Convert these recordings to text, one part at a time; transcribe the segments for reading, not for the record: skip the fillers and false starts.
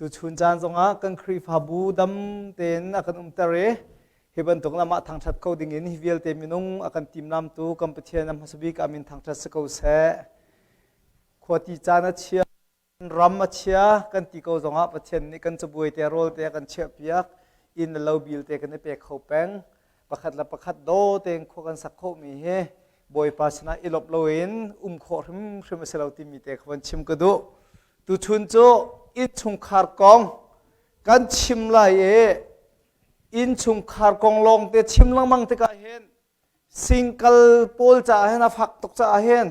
Tuchun caan zongah kan Khrihfabu dam tein a kan umter i hi bantuk lamah thangṭhat kho dingin hi vialte minung a kan timlamtu kan Pathian a hmasa bik amin thangṭhat si ko seh. Khuati caan a chia, ram a chia kan ti ko zongah Pathian nih kan cabuai te rawl te a kan chiahpiak, inn le lo bil te kan i pek kho peng. Pakhat le pakhat daw tein khua kan sak khawhmi hi Bawipa sinah i lawmh loin um khawh hrimhrim a si lo timi te kha van chim ka duh. Tuchun cu innchungkhar kong kan chim lai i innchungkhar kong lawng te chim lengmang tikah hin single pawl caah hin a fak tuk caah hin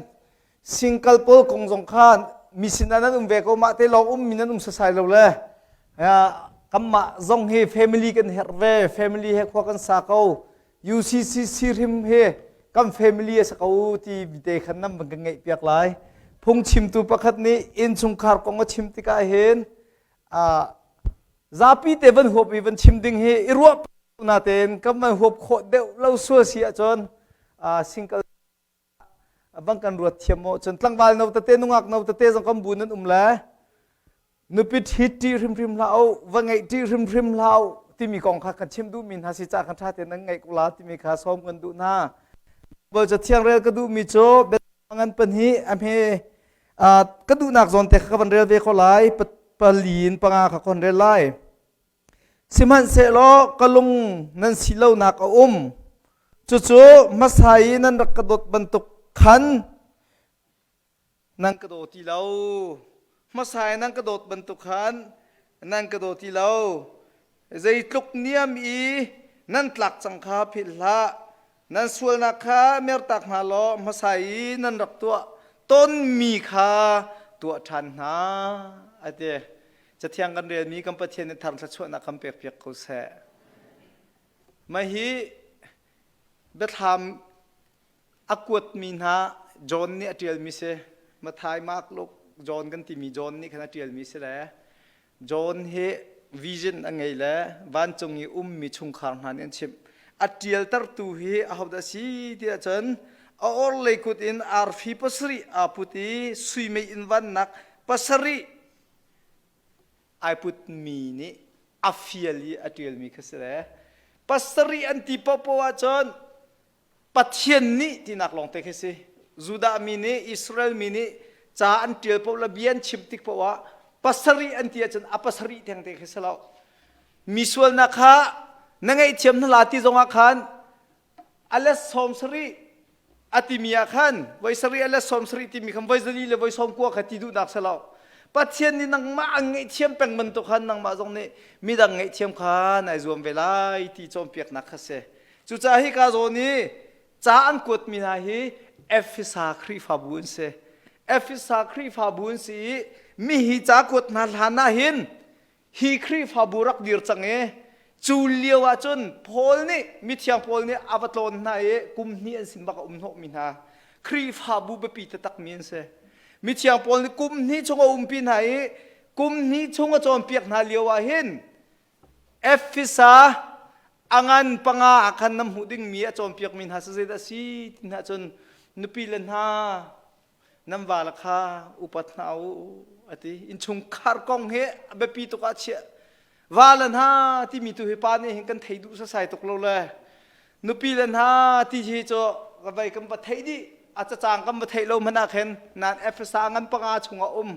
single pawl kong zong khan mi sinah nan um ve ko mah te lawng um mi nan um sasai lo le kanmah zong hi family kan herh ve family he khua kan sa ko UCCC hrim hi kan family a si ko ti te khan nan van kan ngeih piak lai. Phungchimtu pakhat nih innchungkhar kong a chim tikah hin zapi te van huap i van chim ding hi i ruah natein kan van huap khawh deuh lo sual si ahcun single van kan ruat thiam maw cun tlangval no tete nungak no tete zong kan bu nan um le nupi ṭhit ṭih hrimhrim hlah u va ngeih ṭih hrimhrim hlah u timi kong kha kan chim duhmi hna si ca kan ṭha tein nan ngaih ko la timi kha sawm kan duh hna Baibal cathiang rel ka duhmi cu ngan pahnih a hme ka duhnak zawn te kha ka van rel ve ko lai pali in panga kha kon rel lai Sihmanhsehlaw ka lung nan si lonak a um. Cucu hmasa i nan rak ka dawt bantuk khan nan ka daw ti lo. Hmasa i nan ka dawt bantuk khan nan ka daw ti lo. Zeitluk niam i nan tlak cang kha philh hlah. Nan sualnak kha mertak hna law hmasa i nan rak tuah tawnmi kha tuah ṭhan hna, a ti. Cathiang kan relmi kan Pathian nih thar thluachuahnak kan pekpiak ko seh. Mah hi biathlam a kuatmi hna John nih a ṭialmi si. Matthai, Mark, Luke, John kan timi John nih khan a ṭialmi si le John hi vision a ngei le vancung i ummi chungkhar hna nih an chimh. A ṭialtertu hi ahodah a si ti ahcun a orhlei kut in arfi pasarih aa put i sui meiinn vannak pasarih ai putmi nih a fial i a ṭialmi kha si le pasarih an ti paohpaoh ahcun Pathian nih tinak lawngte khi si. Judah mi nih Israel mi nih ca an ṭial paoh le bia an chim tik paoh ah pasarih an ti ahcun a pasarih thengte khi si lo. Mi sualnak kha na ngaihthiam hna la ti zongah khan a let sawm sarih a timi ah khan voi sarih a let sawm sarih timi khan voi zali le voi sawm kua kha ti duhnak si lo. Pathian nih nangmah an ngaihthiam peng bantuk khan nangmah zong nih midang ngaihthiam kha nai zuam ve lai ti cawnpiaknak kha si. Cucaah hika zawn i ca an kuatmi hna hi Efesa Khrihfabu an si. Efesa Khrihfabu an si i mi hi ca kuat hna hlan ah hin hi Khrihfabu rak dir cang i cu lio ah cun Paul nih mithiang Paul nih a va tlawn hna i kum hnih an sin bak a um hnawhmi hna Khrihfabu biapi taktakmi an si. Mithiang Paul nih kum hnih chung a umpi hna i kum hnih chung a cawnpiak hna lio ah hin Efesa a ngan panga ah khan nan hmuh dingmi a cawnpiakmi hna cu zeidah a si ti hna cun nupi le hna nan vale kha upat hna u a ti. Innchungkhar kong hi a biapi tuk ah chiah. Vale hna timi tu hi pa nih hin kan thei duh sasai tuk lo le nupi le hna ti hi cu ka vai kan va theih dih a cacang kan va theih lo hmanh ah khin nan Efesa ngan panga chungah um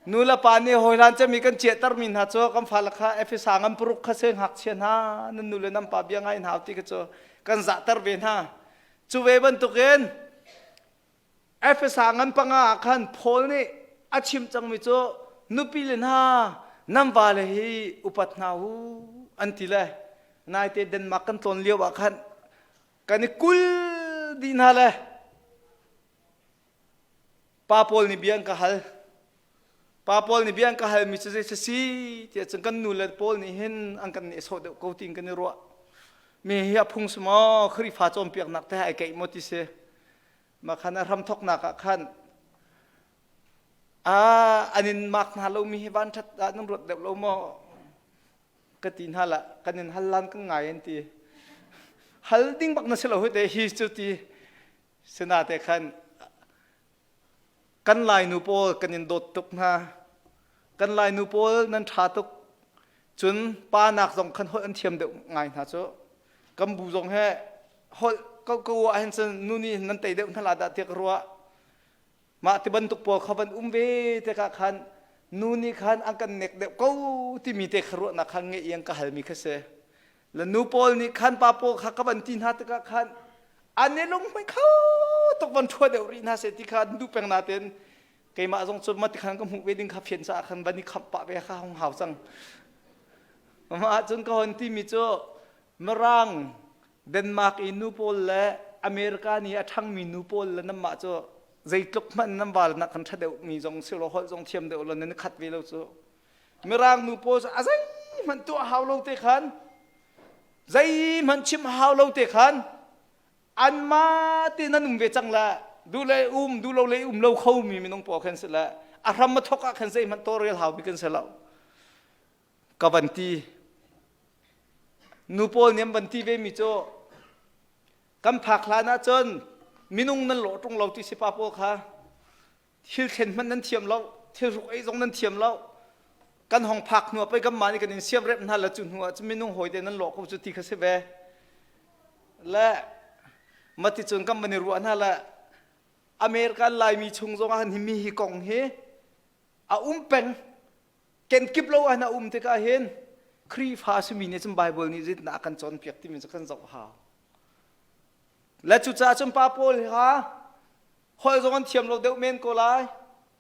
Nu le pa nih hawihlan cemi kan ciahtermi hna cu kan fale kha Efesa ngan paruk kha se ngakchia hna nan nu le nan pa bia ngai hna ti kha cu kan zahter ve hna. Cu ve bantukin Efesa ngan panga ah khan Paul nih a chim cangmi cu nupi le hna nan vale hi upat hna u an ti le naite Denmark kan tlawn lio ah khan kan i kul dih hna le Pa pawl nih bia an ka hal. Pa pawl nih bia an ka halmi cu zei si tiah cun kan nu le pawl nih hin an kan nehsawh deuh ko tiin kan i ruah. Mi hi a phung si maw Khrihfa cawnpiaknak te ai keih maw ti si. Mah khan a hramthawknak ah khan a an in mak hna lomi hi van ṭhat ah nan ruat deuh lo maw ka ti hna la kan in hal lan kan ngai an ti. Hal ding bak na si lo hi te hi cu ti Sinate khan kan Lainu pawl kan in dawt tuk hna. Kan Lainu pawl nan ṭha tuk. Cun pa nak zong khan holh an thiam deuh ngai hna cu. Kan bu zong he holh ko ko ah hin cun nu nih nan tei deuh hna la dah tiah ka ruah. Mah ti bantuk pawl kha van um ve tikah khan nu nih khan an kan nek deuh ko timi te kha ruahnak kha ngeih i an ka halmi kha si. Le nu pawl nih khan pa pawl kha ka van ti hna tikah khan an i lunghmui kho tuk van ṭhua deuh rih hna seh ti kha an duh peng nain keimah zong cu mah ti khan ka hmuh ve ding kha fian caah khan van i khamh pah ve kha hung hau cang. Mah ahcun ka hon timi cu Mirang Denmark i nu pawl le America nih a ṭhangmi nu pawl le nanmah cu zeitluk hmanh nan val nak kan ṭha deuhmi zong si lo holh zong thiam deuh lo nan i khat ve lo cu. Mirang nu pawl cu a zeihmanh tuah hau lo te khan zeihmanh chim hau lo te khan anmah te nan um ve cang le duh le um duh lo le um lo kho mi minung pawl khan si le a hram a thok ah khan zeihmanh tawlrel hau mi kan si lo. Ka van ti. Nu pawl nih an van ti ve mi cu kan phak hlan ahcun minung nan lawh ṭung lo ti si pa pawl kha thil thlen hmanh nan thiam lo thil hruk ei zong nan thiam lo kan hong phak hnu ah pei kanmah nih kan in siamremh hna le cu hnu ah cun minung hawi te nan lawh ko cu ti kha si ve le mati cun kan van i ruah hna le American Laimi chung zong ah hin mi hi kong hi a um peng kenkip lo ah na um tikah hin Khrihfa simi nih cun Bible nih zeitindah a kan cawnpiak timi cu kan zoh hau. Le cucaah cun pa pawl kha holh zong an thiam lo deuh men ko lai.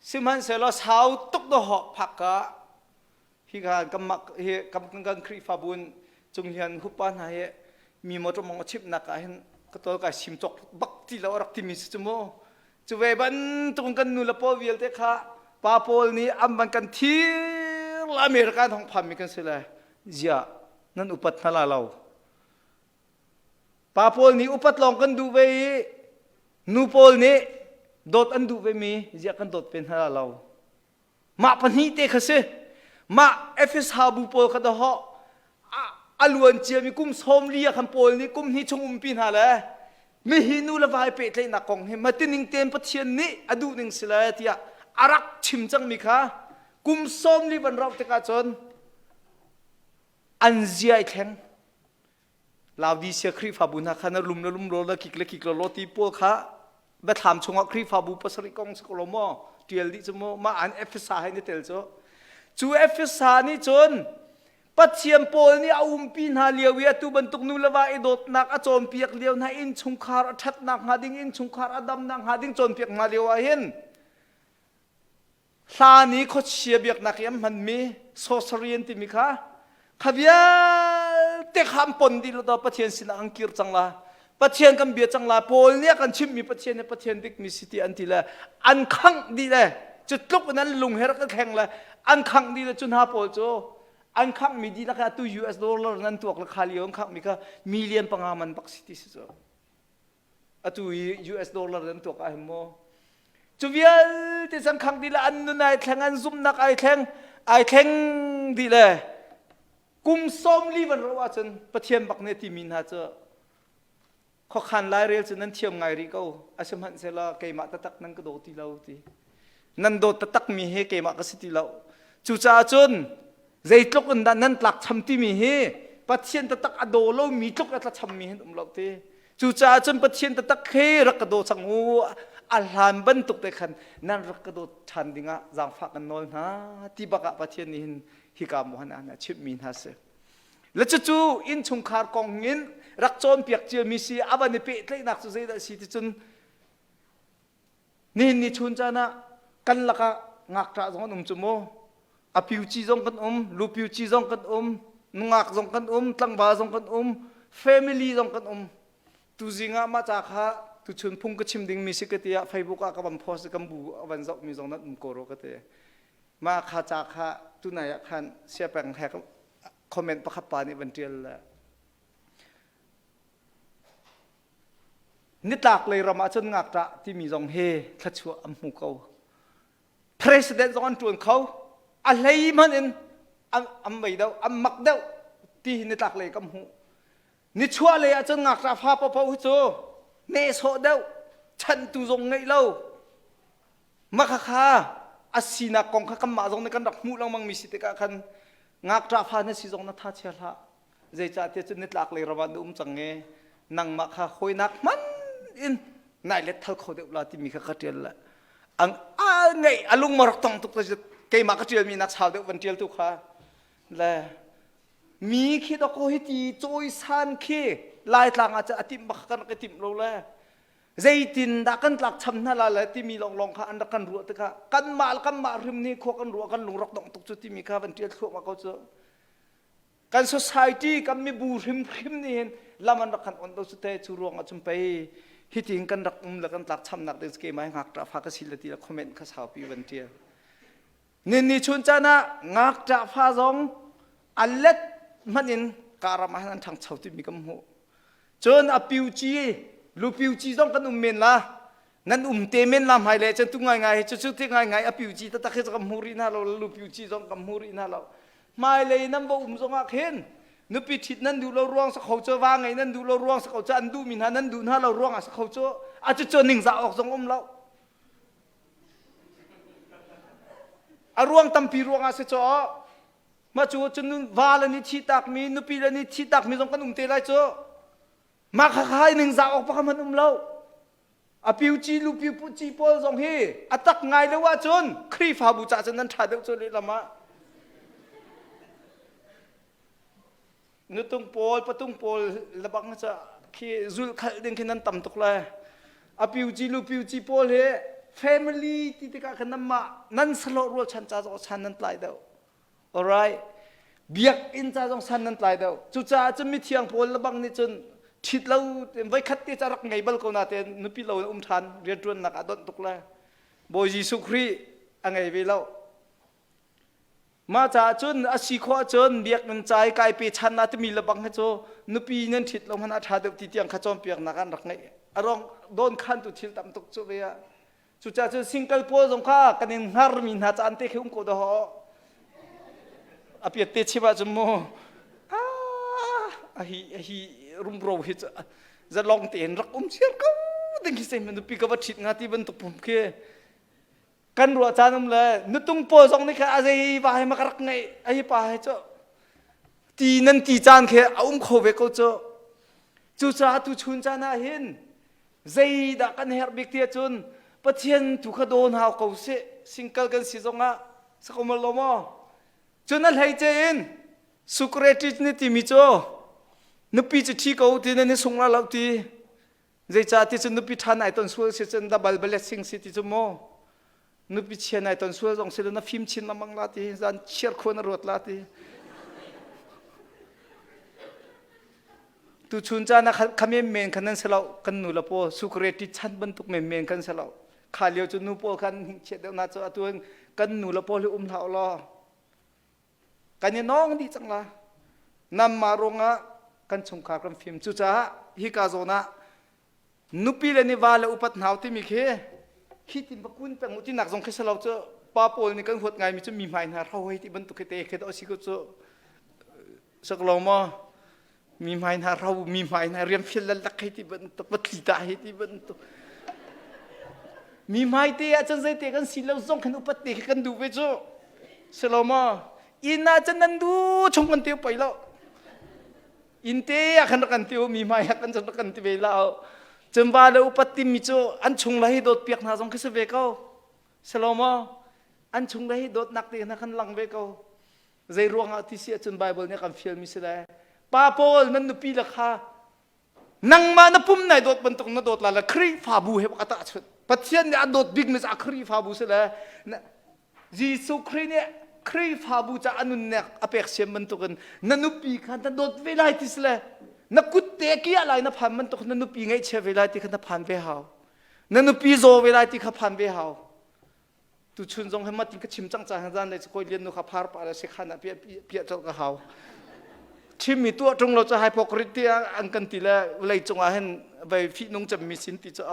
Sihmanhsehlaw sau tuk dawhawh phak ka hi kha kan hi kan kan Khrihfabu in cung hian hupa hna hi mi motor mong a chimhnak ah hin ka tol kai sim cawk bak ti lo a rak timi si cu mu. Cu ve bantuk kan nu le pawl vialte kha pa pawl nih an van kan thir America an hong phanmi kan si le ziah nan upat hna la lo. Pa pawl nih upat lawng kan duh ve i nu pawl nih dawt an duh ve mi ziah kan dawt ve hna la lo. Mah pahnih te kha si. Mah Efesa bu pawl kha dahawh a luan ciami kum 40 ah khan Paul nih kum hnih chung umpi hna le mihi nu le vai pehtlaihnak kong hi matining tein Pathian nih a duh ning si le tiah a rak chim cangmi kha kum 40 van rauh tikah cun an zia i thleng. Laodicea Khrihfabu hna kha na lum le lum law na kik le kik law law ti pawl kha biathlam chungah Khrihfabu pasarih kong si ko lo maw tial dih cu maw mah an Efesa he ni tel cu cu Efesa nih cun Pathian pawl nih a umpi hna lio i atu bantuk nu le va i dawtnak a cawnpiak lio hna innchungkhar a ṭhatnak hnga ding innchungkhar a damnak hnga ding cawnpiak hna lio ah hin Hlan i khuachia biaknak i an hmanmi sorcery an timi kha kha vialte kha an pon dih lo Pathian sinah an kir cang la. Pathian kan bia cang la. Paul nih a kan chimhmi Pathian hi Pathian dikmi si ti an ti le an khangh dih le cu tluk in an lung he rak i thleng le an khangh dih le cu hna pawl cu an khanghmi dihlak atu US dollar nan tuak le kha lio an khanghmi kha million panga man bak si ti si cu. Atu i US dollar an tuak ah hin maw cu vialte cang khang dih le an nun ai thleng an zumhnak ai thleng ai thleng dih le kum 40 van ro ahcun Pathian bak nih timi hna cu khuakhan lairel cu nan thiam ngai rih ko asihmanhsehlaw keimah taktak nan ka daw ti lo ti nan dawt taktak mi hi keimah ka si ti lo cucaah cun zeitluk in dah nan tlakcham timi hi Pathian taktak a daw lomi tluk a tlacham mi hin um lo ti cucaah cun Pathian taktak khi rak ka daw cang u a hlan bantuk te khan nan rak ka dawt ṭhan dingah zaangfah kan nawl hna ti bak ah Pathian nih hin hika muhan ah a chimhmi hna si le cucu innchungkhar kong in rak cawnpiak ciami si a van i pehtlaihnak cu zeidah si ti cun Nihin ni chun caan ah kan lakah ngakṭah zong an um cu mu. A piuci zong kan um, lu piuci zong kan um, nungak zong kan um, tlangval zong kan um, family zong kan um. Tuzing ah mah ca kha tuchun phung ka chim dingmi si ka ti ah Facebook ah ka van post kan bu a van zohmi zong nan um ko rua ka ti. Mah kha ca kha tunai ah khan siapeng he comment pakhat pa nih van ṭial le Nitlak lei ram ah cun ngakṭah timi zong hi thluachuah an hmu ko. President zong an ṭuan kho. A hlei hmanh in an vei deuh, an mak deuh ti hi nitlak lei kan hmuh. Nichuah lei ah cun ngakṭah fa paohpaoh hi cu nehsawh deuh, chantu zong ngeih lo. Makhakha. A sinak kong kha kanmah zong nih kan rak hmuh lengmang mi si tikah khan ngakṭah fa na si zong na tha chia hlah. Zeicahtiah cun nitlak lei ram ah na um cang i nangmah kha hawinak hman in nai let thal kho deuh la timi kha ka ṭial le ang a ngeih a lung ma rak tong tuk keimah ka ṭialmi nak sau deuh van ṭial tu kha le mi khi dawkaw hi ti cawisan khi laitlang ah cun a timh bak kan rak i timh lo le zeitin dah kan tlakcham hna la le timi lawnglawng kha an rak kan ruah tikah kanmah le kanmah hrim nih khua kan ruah kan lung rak dongh tuk cu timi kha van ṭial thluahmah ko cu kan society kan mibu hrimhrim nih hin lam an rak kan on lo cu te cu ruang ah cun pei hitin kan rak um le kan tlakchamnak ding keimah ngakṭah fa ka si le ti le comment kha saupi van ṭial Ninni chun caan ah ngakṭah fa zong a let hmanh in karam ah an ṭhangcho timi kan hmuh. Cun a piuci, lu piuci zong kan um men la. Nan um te men la hmai le cun tu ngaingai hi cucu ti ngaingai a piuci taktak hi kan hmu rih hna lo, lu piuci zong kan hmu rih hna lo. Hmailei nan va um zong ah khin nupi ṭhit nan duh lo ruang sa kho cu va ngei nan duh lo ruang sa kho cu an duhmi hna nan duh hna lo ruang ah sa kho cu a cucu ningzah awk zong um lo. A ruang tampi ruangah si caw mah cu cun va le nih thi takmi nupi le nih thi takmi zong kan um te lai cu mah kha kha ningzah awk pakhat hmanh um lo a piu ci lu piu pu ci pawl zong hi a tak ngai lo ahcun Khrihfabu cah cun nan ṭha deuh cu lehlam ah Nutung pawl, patung pawl lebang ca khi zulh khalh ding khi nan tam tuk lai. A piuci lu piuci pawl hi family ti tikah khan nanmah nan salawh rualchan ca zong san nan tlai deuh. Alright. Biakinn ca zong san nan tlai deuh. Cucaah cun mithiang pawl lebang nih cun ṭhit lo voikhat te ca rak ngei bal ko na te nupi lo in um ṭhan rianṭuannak ah donh tuk lai. Bawi Jesuh Khrih a ngei ve lo. Mah caah cun a si khawh ahcun biakinn ca i kai pe chan na timi lebang hi cu nupi nan ṭhit lo hmanh ah ṭha deuh ti tiang kha cawnpiaknak an rak ngeih. A rong dawn khantu thil tam tuk cu ve ah. Cucaah cun single pawl zong kha kan in hngarmi hna caan te khi um ko dawh. A piat te chim ahcun mu ah a hi a hi rumro hi cu zalong tein rak um chiar ko ding khi sei nupi ka va ṭhit nga ti bantuk pum khi kan ruah caan um le nutung pawl zong nih khan a zei va he ma ka rak ngeih a hi pa he cu ti nan ti caan khi a um kho ve ko cu cucaah tu chun caan ah hin zeidah kan herh bik ti ahcun Pathian tu kha dawn hau ko sih single kan si zongah sakomal lo maw cun a hlei ce in Socrates nih timi cu nupi cu thi ko ti nan i sung la lo ti Zeicah ti cun nupi ṭha nai ton sual si cun double blessing si ti cu mu. Nupi chia nai ton sual zong si na fim chin lengmang la ti zan chiar khua na ruat la ti. Tu chun caan ah kha men men khan nan si lo kan nu le paw sukreti chan bantuk men men kan si lo. Kha lio cu nu pawl khan hingchiat deuh na cu atu kan nu le pawl hi um hlah law kan i nawng dih cang la nanmah ruangah kan chungkhar kan fim cucaah hika zawn ah nupi le nih va le upat hnau timi khi khi tin va kun peng u tinak zong khi si lo cu pa pawl nih kan huat ngaimi cu mi hmai hna hro hei ti bantuk khi te khi to si ko cu sak lo maw mi hmai hna ro mi hmai hna riam fial lak hei ti bantuk va thli ta hei ti bantuk mi hmai te ah cun zeite kan si lo zong khan upat te khi kan duh ve cu si lo maw inn ah cun nan du chung kan tiu pei lo inn te ah khan rak kan tiu mi hmai ah kan cun rak kan ti ve lo cun va le upat timi cu an chung le hi dawt piak hna zong khi si ve ko si lo maw an chung le hi dawtnak te hna khan lang ve ko Zei ruangah ti si ahcun Bible nih a kan fialmi si le pa pawl nan nupi le kha nangmah na pum nai dawt bantuk na dawt la le Khrihfabu he ka tahchunh Pathian nih a dawt bikmi cu a Khrihfabu si le Jesuh Khrih nih Khrihfabu ca a nunnak a pek siam bantukin na nupi kha na dawt ve lai ti si le na kut te kiah lai na phan bantuk na nupi ngaihchia ve lai ti kha na phan ve hau na nupi zaw ve lai ti kha phan ve hau Tuchun zong hi matin ka chim cang cang zan le koi lian nu kha phar pa le sekhan ah piah piah colh ka hau. Chimmi tuah ṭung lo cu hypocrite ti an kan ti le vawlei cungah hin vei fihnung cemmi sin ti cu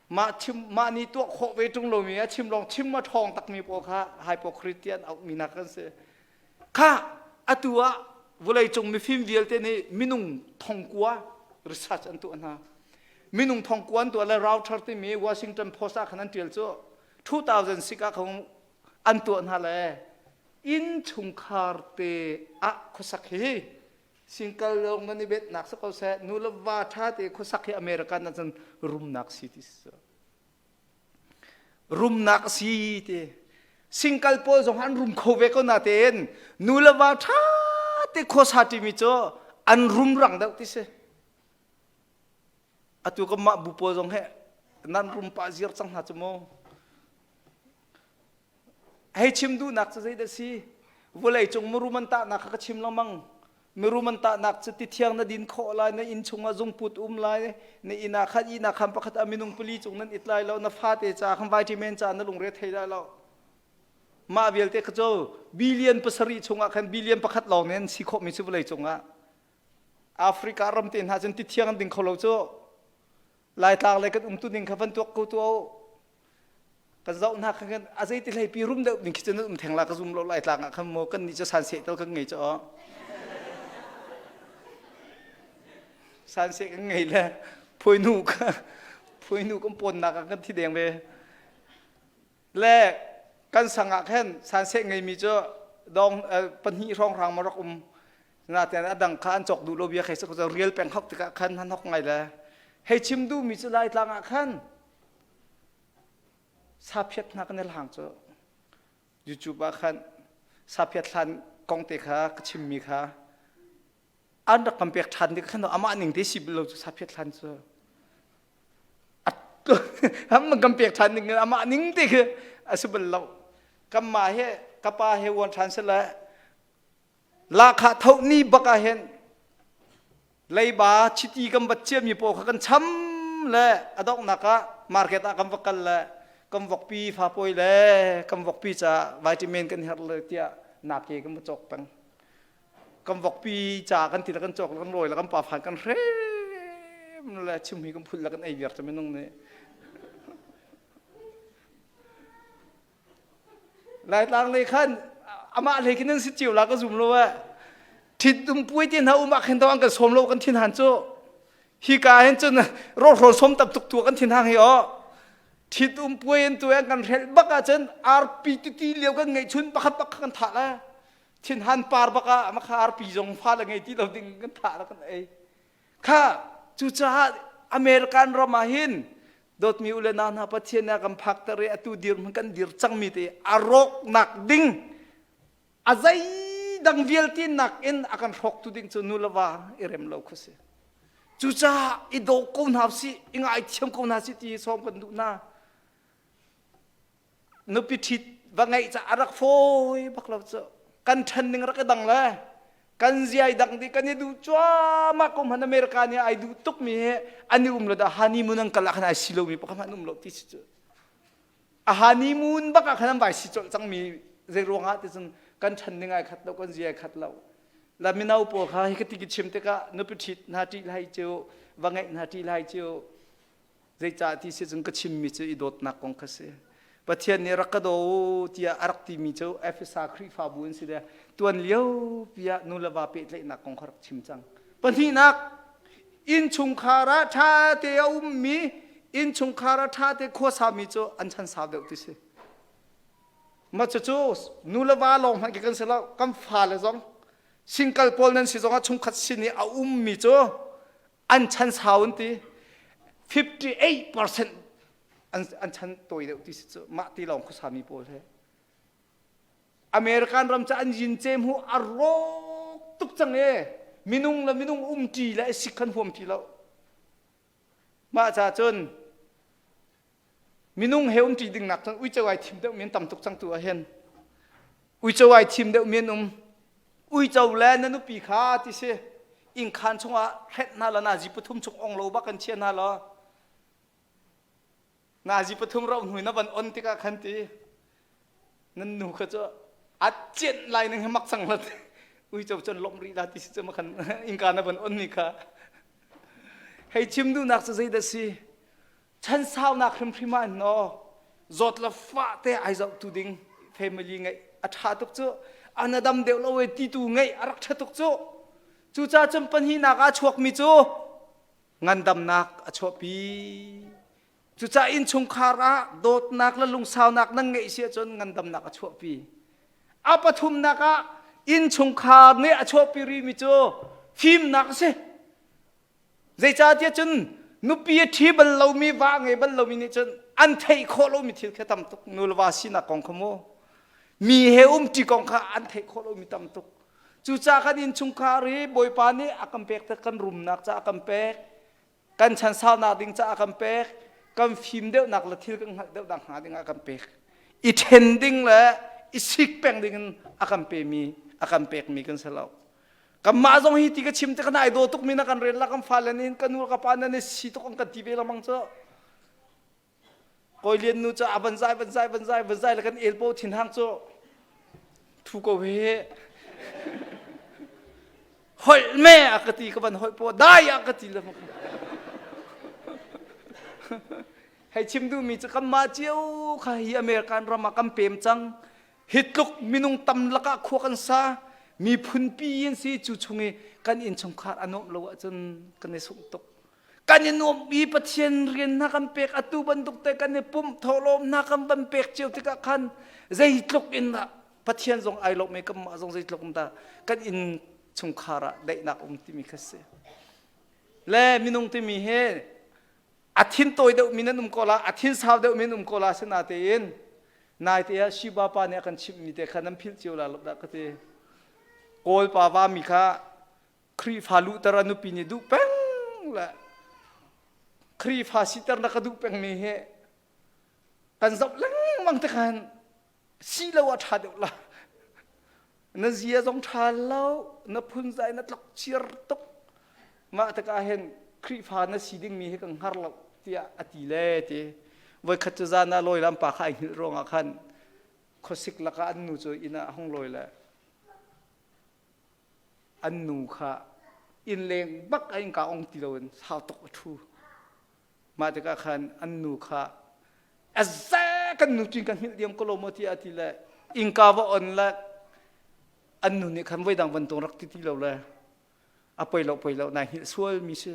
mah chim mah nih tuah khawh ve ṭung lomi a chim lawng chim a ṭhawng takmi pawl kha hypocrite ti an auhmi nak kan si. Kha atu ah vawlei cung mifim vialte nih minung thongkua research an tuah hna. Minung thongkua an tuah le Router timi Washington Post ah khan an ṭial cu. 2006 ah khan an tuah hna le inn chungkhar te ah khuasak hi single lawng nan i betnak si ko seh nu le va ṭha te khuasak hi American ah cun rumnak si ti si rumnak a si ti single pawl zong an rum kho ve ko natein nu le va ṭha te khuasa ṭimi cu an rum rang deuh ti si atu kan mah bu pawl zong he nan rum pah ziar cang hna cu mu Hei chim duhnak cu zeidah si? Vawlei cung mirum an tahnak kha ka chim lengmang. Mirum an tahnak cu ti thiang na din khawh lai, na inn chungah zungput um lai, na inn ah khan ihnak khan pakhat ah minung pali cung nan it lai lo, na fate ca khan vitamin ca na lungre thei lai lo. Mah vialte kha cu billion pasarih chungah khan billion pakhat lawng nih an si khawhmi cu vawlei cungah. Africa ram te hna cun ti thiang an ding kho lo cu. Laitlang le kan umtu ning kha van tuak ko tuah u. Kan zoh hna khan a zei ti hlei pi rum deuh ding khi cun um theng la ka zum lo lai tlang ah khan maw kan nih cu san seh tal kan ngei cu san seh kan ngei le phuainu ka phuainu kan pawnnak ah kan thi deng ve le kan sang ah khan san seh ngeimi cu dong pahnih hrawng hrang ma rak um natein a dang kha an cawk duh lo bia khai sa rial peng hok tikah khan han hok ngai le hei chim duh mi cu lai tlang ah khan Saphiat hna kan i hlang cu YouTube ah khan saphiat hlan kong te kha ka chimmi kha an rak kan pek ṭhan ding khan amah ning te si lo cu saphiat hlan cu an kan pek ṭhan ding amah ning te khi a si bal lo kanmah he ka pa he uan ṭhan sile Lahkhah tho ni bak ah hin leiba chiti kan vat ciami pawl kha kan cham le a donghnak ah market ah kan va kal le kan vokpi fapawi le kan vokpi ca vitamin kan herh le tiah nake kan va cawk peng. Kan vokpi ca kan ti le kan cawk le kan rawi le kan pa phan kan hrem le chimhi kan phul le kan ei viar cu minung nih. Laitlang lei khan amah hlei khin nan si cio la ka zum lo eh. Thit um puai te hna um ah khin to an kan sawm lo kan thin han cu. Hi ka hin cun rawhrawl som tam tuk tu kan thin hang hi o. Thit um puai an tu an kan hrelh bak ah cun arpi tuti lio kan ngeih chun pakhat bak kan thah la. Thin han par bak ah makha arpi zong fa le ngei ti lo ding kan thah la kan ei. Kha cucaah American ram ah hin dawtmi u le nau hna Pathian nih a kan phakter i atu dirhmun kan dir cangmi te a rawknak ding a zeidang vialte nakin a kan hrawktu ding cu nu le va i rem lo khu si. Cucaah i daw ko hna usih, i ngaithiam ko hna sih ti hi sawm kan duh hna. Nupi ṭhit va ngeih ca a rak fawi bak lo cu. Kan ṭhan ning rak i dang le kan ziai dang dih kan i duh cuahmah ko hmanh America nih ai duh tukmi he an i um lo dah honeymoon an kal ah khan ai si lomi pakhat hmanh an um lo ti si cu. A honeymoon bak ah khan an vai si colh cangmi zei ruangah ti cun kan ṭhan ning ai khat lo kan zia ai khat lo. La mino pawl kha hi ka ti ka chim tikah nupi ṭhit hna ṭih lai cu va ngeih hna ṭih lai cu Zeicah ti si cun ka chimmi cu i dawtnak kong kha si. Pathian nih rak ka daw u tiah a rak timi cu Efesa Khrihfabu an si le tuan lio pi ah nu le va pehtlaihnak kong kha rak chim cang. Pahnihnak, innchungkhar ah ṭha te a ummi, innchungkhar ah ṭha te khuasami cu an chan sau deuh ti si. Mah cucu nu le va lawng hmanh khi kan si lo, kan fale zong single pawl nan si zongah chungkhat sin i a ummi cu an chan sau an ti 58% an, an chan tawi deuh ti si cu mah ti lawng khuasami pawl he American ram cu an yin cem hu a rawk tuk cang e minung le minung um ṭi le sik khan huam ti lo mah ca cun Minung he umṭi ding nak cun uico ai thim deuh mi an tam tuk cang tu ah hin. Uico ai thim deuh mi an um. Uico le na nupi kha ti si. Innkhan chungah hrenh hna la nazi pathum chung ong lo bak kan chia hna law. Nazi pathum rauh hnu na van on tikah khan ti. Nan nu kha cu a cienh lai ning hi mak cang la ti. Uico cun lawmh rih la ti si cu ma khan innka na van on mi kha. Hei chim duhnak cu zeidah si? Chansaunak hrimhrim ah naw zawt le fah te ai zohtu ding family ngeih a ṭha tuk cu an a dam deuh lo e ti tu ngeih a rak ṭha tuk cu cucaah cun pahnihnak ah chuakmi cu ngandamnak a chuahpi. Cucaah innchungkhar ah dawtnak le lungsaunak nan ngeih si ahcun ngandamnak a chuahpi. A pathumnak ah innchungkhar nih a chuahpi rihmi cu fimnak a si. Zeicahtiah cun nupi a ṭhi bal lomi, va a ngei bal lomi nih cun an theih khawh lomi thil kha tam tuk. Nu le va sinak kong kha mu. Mi he umṭi kong kha an theih khawh lomi tam tuk. Cucaah kan innchungkhar hi Bawipa nih a kan pek kan rumnak caah a kan pek. Kan chan saunak ding caah a kan pek. Kan fim deuhnak le thil kan hngalh deuhnak hnga ding ah a kan pek. I ṭhen ding le i sik peng ding in a kan pemi, a kan pekmi kan si lo. Kanmah zong hi ti ka chim te kan ai daw tukmi na kan rel la kan fale nih ka nu ka pa nan i si tuk an kan ti ve lengmang cu. Kawi Lian nu cu a van zai van zai van zai van zai le kan elpo thin hang cu thu ko he holh me a ka ti ka van holh po dai a ka ti le hei chim duhmi cu kanmah cio kha hi American ram ah kan pem cang Hi tluk minung tam lakah khua kan sa, miphunpi in si cu chung i kan innchungkhar a nuamh lo ahcun kan i sungh tuk. Kan i nuamh i Pathian rian hna kan pek atu bantuk te kan i pumh thawhlawm hna kan van pek cio tikah khan zeitluk in dah Pathian zong ai lawm i kanmah zong zeitluk in dah kan inn chungkhar ah daihnak um timi kha si. Le minung timi hi a thin tawi deuhmi nan um ko la a thin sau deuhmi nan um ko la sinatein naite ah Shiba pa nih a kan chimhmi te kha nan philh cio la lo dah ka ti Kawl pa va mi kha Khrihfa luhter a nupi nih duh peng le Khrihfa siter na ka duh pengmi hi kan zoh lengmang te khan si lo ah ṭha deuh la na zia zong ṭha lo na phunzai na tlok chiar tuk mah tikah hin Khrihfa na si dingmi hi kan hngar lo tiah a ti le ti voikhat cu zan ah lawi lam pa kha ai hngilh ruangah khan khuasik lakah an nu cu inn ah a hung lawi le an nu kha inn leng bak a innka ong ti loin sau tuk a ṭhu Mah tikah khan an nu kha a ze kan nu cin kan hngilh diam ko lo maw tiah a ti le innka va on le an nu nih khan voidang bantuk rak ti ti lo le a poi lo poi lo nai hngilh sual mi si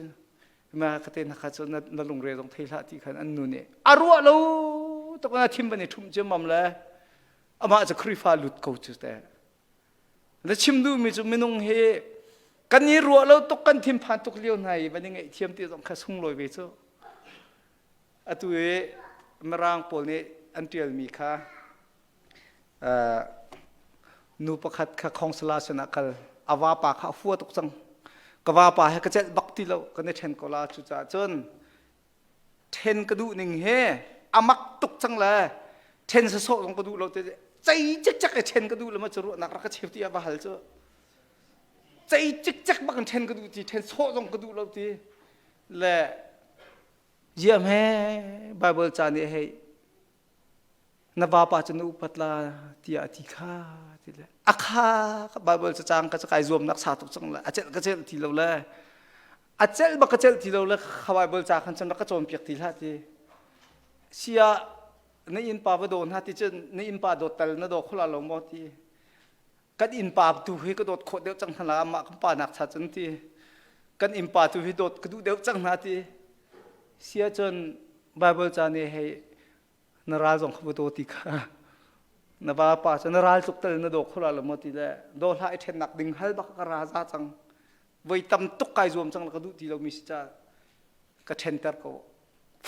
ma ka te na kha cu na lungre zong thei hlah ti khan an nu nih a ruah lo tuk na thim ban i ṭhumh ciammam le amah cu Khrihfa lut ko cu te Na chim duhmi cu minung hi kan i ruah lo tuk kan thinphan tuk lio hna i van i ngaihthiam ti zong kha sunglawi ve cu. Atu i Mirang pawl nih an ṭialmi kha uh, nu pakhat kha khongsala sinah kal a vapa kha a fua tuk cang. Ka vapa he ka celh bak ti lo kan i ṭhen ko la cucaah cun ṭhen ka duh ning he a mak tuk cang le ṭhen sasawh zong ka duh lo te cei cikcek i ṭhen ka duh lo ma cu ruahnak rak ka cheu ti ah va hal cu cei cikcek bak in ṭhen ka duh ti ṭhen sawh zong ka duh lo ti le ziam he Bible ca nih hei na vapa cu na upat la tiah a ti kha ti le a kha Bible ca cang ka kai zuamnak sa tuk cang le a celh ka celh ti lo le a celh bak ka celh ti lo le kha Bible ca khan cun rak ka cawnpiak ti hlah ti sia na innpa va daw hna ti cun na innpa dawt tal na daw khula lo maw ti kan innpa tu hi ka dawt khawh deuh cang hna la amah kan pa nak cha cun ti kan innpa tu hi dawt ka duh deuh cang hna ti sia cun Bible ca nih hei na ral zong kha va daw ti kha na vapa cu na ral tluk tal na daw kho la lo maw ti le daw hlah i ṭhennak ding hal bak ka ra za cang voi tam tuk kai zuam cang la ka duh ti lomi si ca ka ṭhenter ko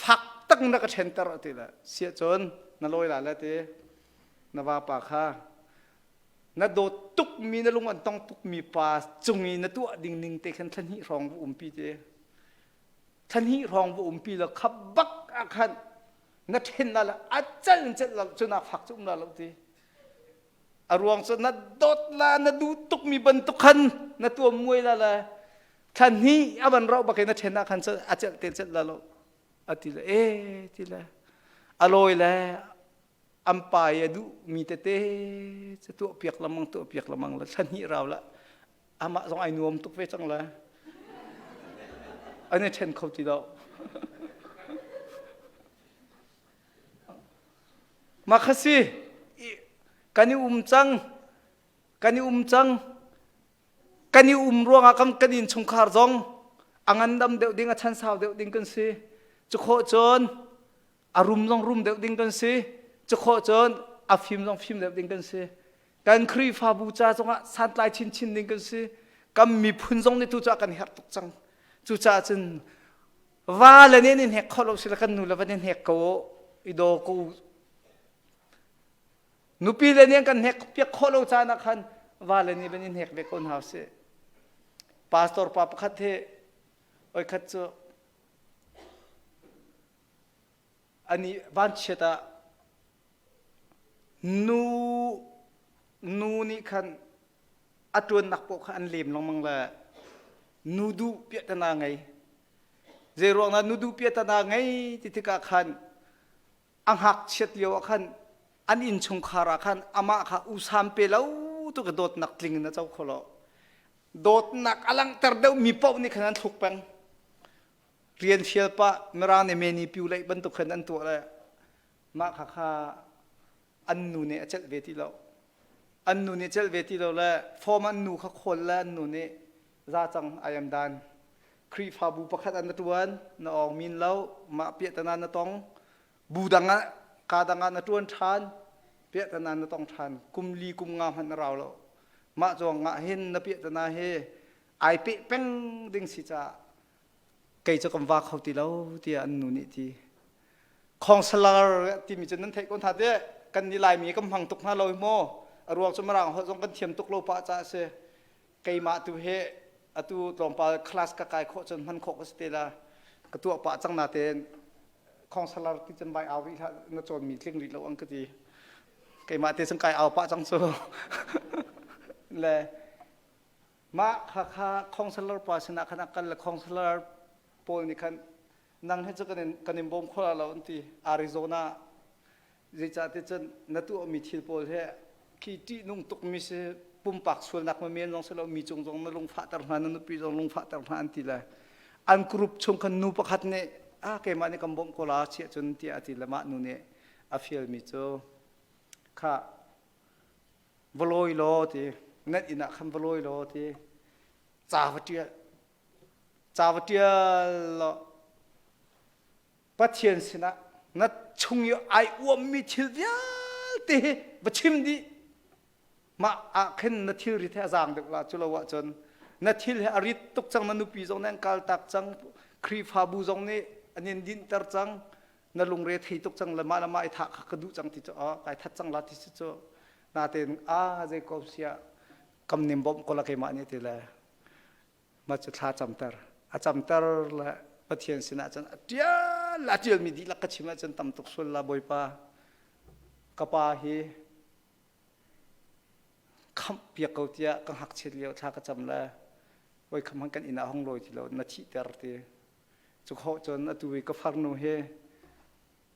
fak tak na ka ṭhenter ti le siah cun na lawi la le ti na vapa kha na dawt tukmi na lung an tong tukmi pa cung i na tuah ding ning te khan thla hnih hrawng va umpi te thla hnih hrawng va umpi la kha bak ah khan na ṭhen la le a cal in celh lo cu nak fak cu um la lo ti a ruang cu na dawt la na duh tukmi bantuk khan na tuam muai la le thla hnih a van rauh bak in na ṭhen ah khan a celh te celh la lo a ti le e ti le a lawi le an pa i a duhmi tete cu tuah piak lamang tuah piak lamang le thla hnih rau la amah zong ai nuam tuk ve cang le an i ṭhen kho ti lo mah kha si kan i um cang kan i um cang kan i um ruangah kan kan innchungkhar zong a ngandam deuh ding a chansau deuh ding kan si cu khawh cun. A rum zong rum deuh ding kan si. Cu khawh cun a fim zong fim deuh ding kan si. Kan Khrihfabu ca zongah santlai chinchin ding kan si. Kan miphun zong nih tu cu a kan herh tuk cang. Cucaah cun va le nih an in hnek khawh lo si le kan nu le va nih hnek ko i daw ko Nupi le nih an kan hnek piak khawh lo caan ah khan vale nih van in hnek ve ko hna usih. Pastor pa pakhat he oi khat cu ani vanchiat ah nu nu nih khan a ṭuannak paoh kha an lem lengmang le nu duh piahtana ngei. Zeiruang dah nu duh piahtana ngei ti tikah khan a ngakchiat lio ah khan an innchungkhar ah khan amah kha usam pe lo tu ka dawtnak tling in a co kho lo. Dawtnak a langhter deuh mi paoh nih khan an thluk peng. Rian fial pah Mirang nih meni piu leih bantuk khan an tuah le mah kha kha an nu nih a celh ve ti lo. An nu nih celh ve ti lo le form an nu kha khawl le an nu nih za cang I am done. Khrihfabu pakhat ah na ṭuan, na awng min lo, mah piahtana na tong. Bu dang ah, ka dang ah na ṭuan ṭhan, piahtana na tong ṭhan. Kum li kum nga hmanh na rau lo. Mah cuang ah hin na piahtana hi ai peh peng ding si caah kei cu kan va kho ti lo tiah an nu nih ti. Khongsalar timi cu nan theih ko hna teh. Kan nih Laimi kan hmang tuk hna lo hi maw? A ruang cu Mirang holh zong kan thiam tuk lo pah caah a si. Keimah tu hi atu tlawmpal class ka kai khawh cun hman khawh ka si te la ka tuah pah cang natein khongsalar ti cun vai au rih hlah na cawnmi tling rih lo ang ka ti. Keimah te cun kai au pah cang cu. Le mah kha kha khongsalar pa sinah khan a kal le khongsalar pawl nih khan nang hi cu kan in kan in bawm kho lo an ti Arizona zeicahtiah cun na tuahmi thil pawl hi khi ṭihnung tukmi si pumpak sualnak ma men zong si lo mi cung zong na lungfahter hna na nupi zong lungfahter hna an ti le an group chung khan nu pakhat nih ah keimah nih kan bawmh ko la chiah cun tiah a ti le mah nu nih a fialmi cu kha va lawi law ti nan inn ah khan va lawi law ti ca va ṭial ca va ṭial law Pathian sinah na chung i ai uammi thil vialte hi va chim dih. Mah ah khin na thilrit he a zaang deuh la cu lo ahcun na thil he a rit tuk cang na nupi zong nih an kaltak cang Khrihfabu zong nih an in dinhter cang na lungre thei tuk cang le mah le mah i thah kha ka duh cang ti cu oh kai that cang la ti si cu natein a zei ko siah kam nim bawmh ko la keimah nih ti le mah cu thla camter a camter le Pathian sinah cun a ṭial a ṭialmi dihlak ka chim ahcun tam tuk sual la Bawipa ka pa hi khamh piak ko tiah ka ngakchiat lio thla ka cam le oi kham kan inn ah hong lawi ti lo na thihter ti cu khawh cun atu i ka farnu hi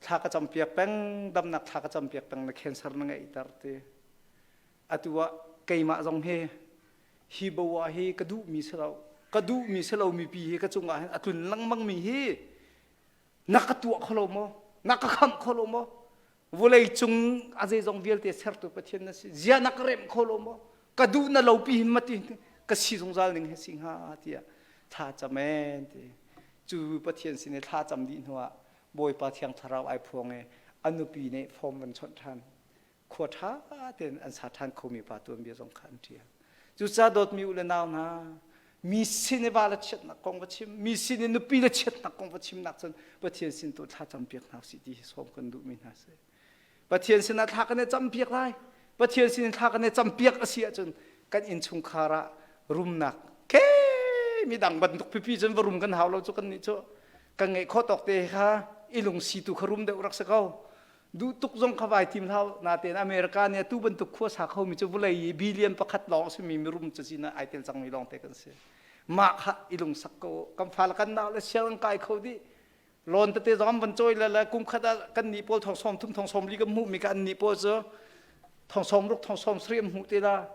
thla ka cam piak peng damnak thla ka cam piak peng na cancer na ngeihter ti atu ah keimah zong hi hi bo ah hi ka duhmi si lo ka duhmi si lo mipi hi ka cungah hin a tlun lengmang mi hi na ka tuah kho lo maw na ka khamh kho lo maw vulei cung a zeizong vialte sertu Pathian na si zia na ka remh kho lo maw ka duh na lo pi hin mati ka si zungzal ning he si hnga tiah thla cam en ti cu Pathian sin i thla cam dih hnuah Bawipa Thiang Thlarau ai phuang i a nupi nih form van chawnh ṭhan khua ṭha tein an sa ṭhan khomi pa tuanbia zong kha an ṭial. Cucaah dawtmi u le nau hna, mi sin i va le chiatnak kong va chim, mi sin i nupi le chiatnak kong va chimnak cun Pathian sin tu thla campiak hna usih ti hi sawm kan duhmi hna si. Pathian sinah thla kan i campiak lai. Pathian sin thla kan i campiak a si ahcun kan innchungkhar ah rumnak ke midang bantuk pipi cun va rum kan hau lo cu kan nih cu kan ngeih khawh tawk te kha i lungsi tu kha rum deuh rak si ko. Duh tuk zong kha vai tim hlah natein America nih atu bantuk khua sa khomi cu vawlei i billion pakhat lawng a simi mirum cazin ah ai tel cangmi lawng te kan si. Mah kha i lungsak ko. Kan fale kan nau le siang an kai kho dih. Loan tete zong an van cawi le le kum khat ah kan nih pawl thong sawm thum thong sawm li kan hmuhmi kha an nih pawl cu thong sawm ruk thong sawm sarih an hmuh te la.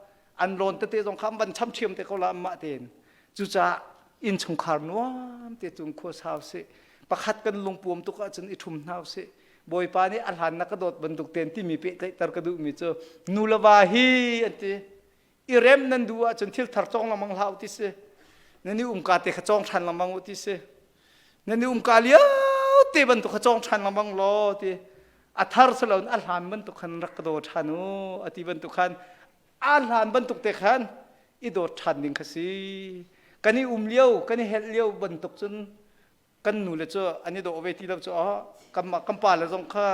An loan tete zong kha an van cham ṭhiam te ko la anmah tein. Cucaah innchungkhar nuam te cun khua sau sih. Pakhat kan lungpuam tuk ahcun i ṭhum hna usih. Bawipa nih a hlan na ka dawt bantuk tein timi pehtlaihter ka duhmi cu nu le va hi an ti. I rem nan duh ahcun thil thar cawng lengmang hlah u ti si. Nan i umka te kha cawng ṭhan lengmang u ti si. Nan i umka lio te bantuk kha cawng ṭhan lengmang law ti a thar si loin a hlan bantuk khan rak ka daw ṭhan u a ti bantuk khan a hlan bantuk te khan i dawt ṭhan ding kha si. Kan i um lio, kan i helh lio bantuk cun kan nu le cu an i dawh ve ti lo cu kan kan pa le zong kha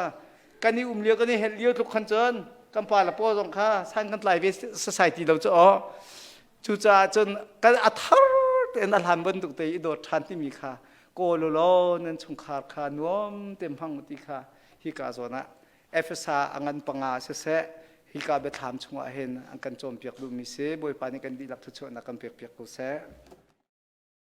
kan i um lio kan i helh lio tluk khan cun kan pa le paw zong kha san kan tlai ve sasai ti lo cu cucaah cun kan a thar tein a hlan bantuk te i dawt ṭhan timi kha kawl law nan chungkhar kha nuam te hmang ti kha hika zawn ah Efesa a ngan panga siseh hika biathlam chungah hin an kan cawnpiak duhmi si. Bawipa nih kan dihlak thuchuahnak kan pek piak ko seh.